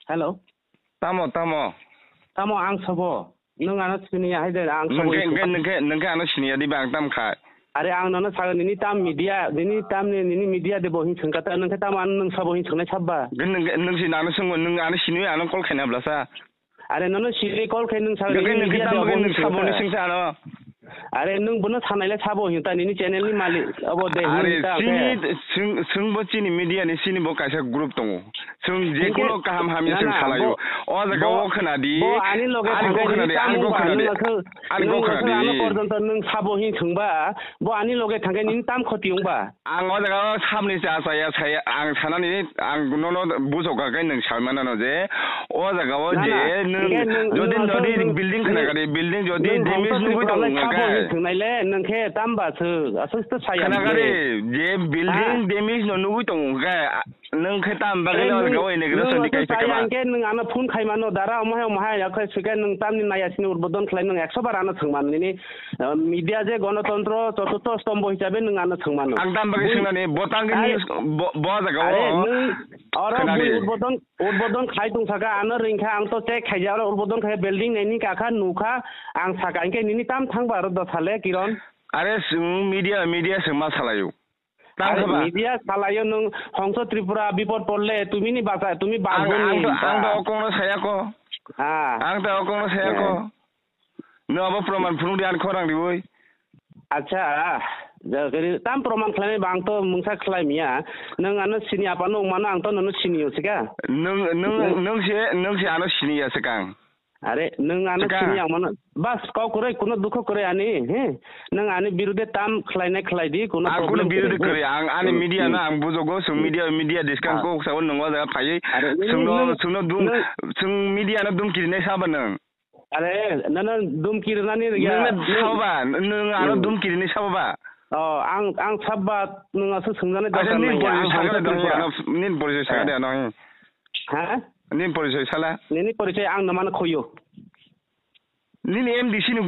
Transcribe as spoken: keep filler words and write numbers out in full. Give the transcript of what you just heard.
Hello. Tamo, tamo? Tamo ang sabo. Nwng ano siniya hai de, ang sabo Nungke, hinwi nungke, sungkha. Nungke, nungke ano siniya di ba ang tam kha. Are ang nono sago nini tam media, nini tam ni, nini media de bo hin sungkha ta, nungke tamo ano nung sabo hin sungnai sabba. Gen nungke, nung si nano sungbo, nung ano siniya ano call khaina blasa. Are nono siri call khai nung sago Nungke, nini nungke media de tam bo bagwi hin nung sabo sungkha. Ni sungsa ano. Are nwng bono sanaile sabo hinta nini channel ni malik abo de Are hinta chini khe. Swng, swngbo chini media ni chini bo kaisa group tongo. Swng je Hinkhe kuno kaham hamya na, swng na, salayo. Bo, O jaga bo, o khwnadi, bo ani loge ani thangkhe ko khwnadi, nini ani ko tamung ba khwnadi, nwng aswk, ani ko nwng aswk ano khwnadi. Porjonto nwng sabo hin swngba, bo ani loge thangkhe nini tam khoti wngba. Ang o jaga o sabni cha chaya saya ang sanani ang nono bujok kha khe nwng sai manano je o jaga o Na, je na. nwng Hinkhe nwng, jodi nwng aswk jodi nwng, building khna nwng, kari building jodi nwng damage hongsa nugui Tripura tongo lai sabo khe hin thwngnaile nwng khe tamba swk aswk to saya khna hwnkhe. Kari je building Ha? damage no nugui tongo khe nwng khe tam bagwi Are no o nwng, jaga o inauguration nwng di aswk kaisa saya kaba. Hwnkhe nwng ano phone khai mano dara omo hai omo hai ya khe swkhe nwng tamni naya sini udbodon khlai nwng ekso bar ano thwng mano nini Ah, media je gonotontro choturtho stombo hisabe nwng ano thwng mano. Ang tam bagwi Bui- swngnani, bo tangwi Are- news, bo, bo jaga Are o. Nwng oro Khwnadi. Bui udbodon, udbodon khai tong saka, ano ringkha, ang to check khaija, oro udbodon khai building naini kakha nukha, ang saka, hinkhe nini tam thangba aro do sale, Kiron? Are swng media, media swng ma salayo. Tang Are khe ba? Media salayo nwng hongso Tripura bipod porle, tumi ni basa, tumi Ang, bagwi ang ni to, ang to ba. Okong no saya ko. Ah. Ang to okong no saya ko. Eh. Nwng abo proman phunuk di, ani khorang riwi. Acha, ja, kari, tam proman khlainai ba, ang to mungsa khlai miya. Nwng ano sini apa nwng mano, ang to nono sini yo sika. Nwng, nwng, Nwng nwng se, nwng se ano sini ya swkang. Are, nwng ano Swkang. Sini ang mano. Bas, kok kwrwi, kuno dukho kwrwi ani, he? Nwng ani birude tam khlainai khlai di, kuno Ang kuno problem birude kwrwi, he? Kwrwi, ang ani Hmm, media hmm. No ang bujogo, swng Hmm. Media, media diskang Ah. Kok sao nwng o jaga phaiwi. Are, nwng, Swngno, nwng, swngno dum, nwng swng media no dum kirinai saba nwng. Are, nana dumki rwnani rwya. Nungna sabo ba, nung aro Hmm. Dumki rini sabo ba. Oh, ang, ang sabba nung aswk swngjani Acha, dorkar nini nangya, porichoi ang sakha hongsa de dong, Tripura. Ano nini porichoi sakha de Eh. Ano. Ha? Nini porichoi sala. Nini porichoi ang no mano khoyo. Nini M D C ni